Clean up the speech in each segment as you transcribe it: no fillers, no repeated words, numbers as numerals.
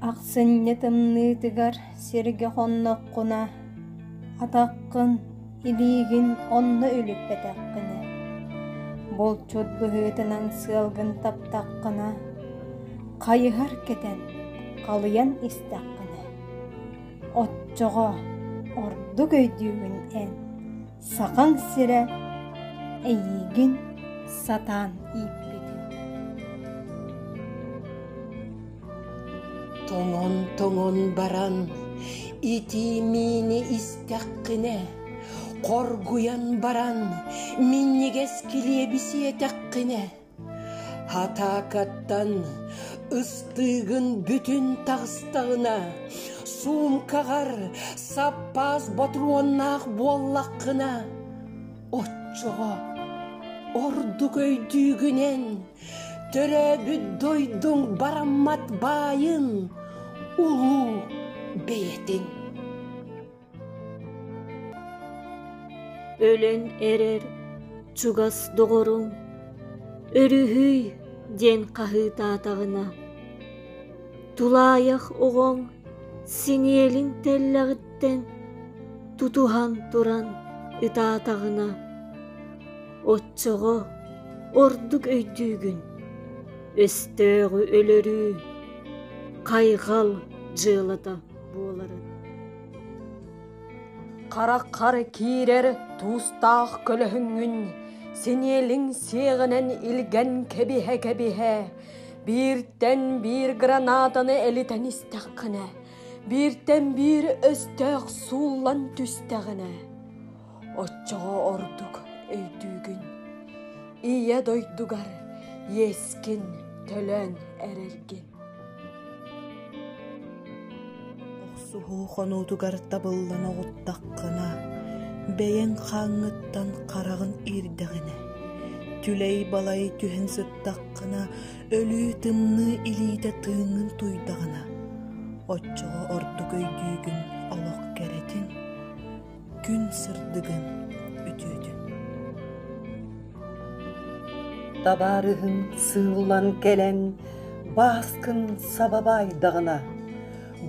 Ахсынньы тымныытыгар сиргэ хонноххуна, атаххын, илиигин онно үлүппэтэххинэ, булчут быһыытынан сыалгын таптаххына, хайыһар кэтэн халыйан истэххинэ, оччоҕо ордук өйдүүгүн эн Сахаҥ сирэ эйиигин сатаан ииппитин Тоҥон-тоҥон баран итии миини истэххинэ, хоргуйан баран минньигэс килиэби сиэтэххинэ, Атаакаттан ыстыыгын бүтүн таҕыстаҕына, суумкаҕар саппаас ботуруоннаах буоллаххына, оччоҕо ордук өйдүүгүнэн төрөөбүт дойдуҥ бараммат баайын улуу бэйэтин. Өлөн эрэр чугас доҕоруҥ «Өрүһүй!» диэн хаһыытаатаҕына, тулаайах оҕоҥ синиэлин тэллэҕиттэн тутуһан туран ытаатаҕына, оччоҕо ордук өйдүүгүн өстөөҕү өлөрүү хайҕал дьыалата буоларын. Хараххар киирэр туустаах көлөһүҥҥүн синиэлиҥ сиэҕинэн илгэн кэбиһэ-кэбиһэ, бииртэн биир гранатаны элитэн истэххинэ, бииртэн биир өстөөх сууллан түстэҕинэ, оччоҕо ордук өйдүүгүн. Ийэ дойдугар иэскин төлөөн эрэргин. Охсуһуу хонуутугар табыллан оҕуттаххына, бэйэҥ хааҥҥыттан хараҕын иирдэҕинэ, түлэй-балай түһэн сыттаххына, өлүү тымныы илиитэ тыыҥҥын тууйдаҕына, оччоҕо ордук өйдүүгүн олох кэрэтин, күн сырдыгын үтүөтүн. Табаарыһыҥ сыыллан кэлэн бааскын саба баайдаҕына,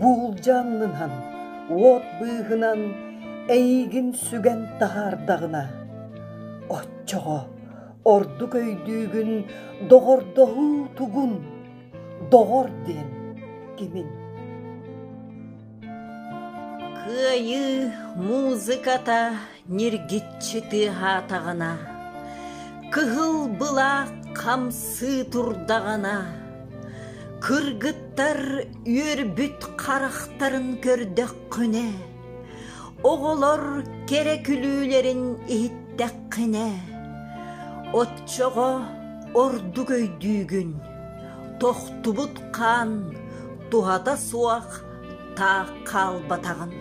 буулдьа аннынан, уот быыһынан эйиигин сүгэн таһаардаҕына, оччоҕо ордук өйдүүгүн доҕордоһуу тугун, доҕор диэн кимин. Кыайыы музыката ньиргиччи тыаһаатаҕына, кыһыл былаах хамсыы турдаҕына, кыргыттар үөрбүт харахтарын көрдөххүнэ, оҕолор кэрэ күлүүлэрин иһиттэххинэ, оччоҕо ордук өйдүүгүн, тохтубут хаан туһата суох таах хаалбатаҕын.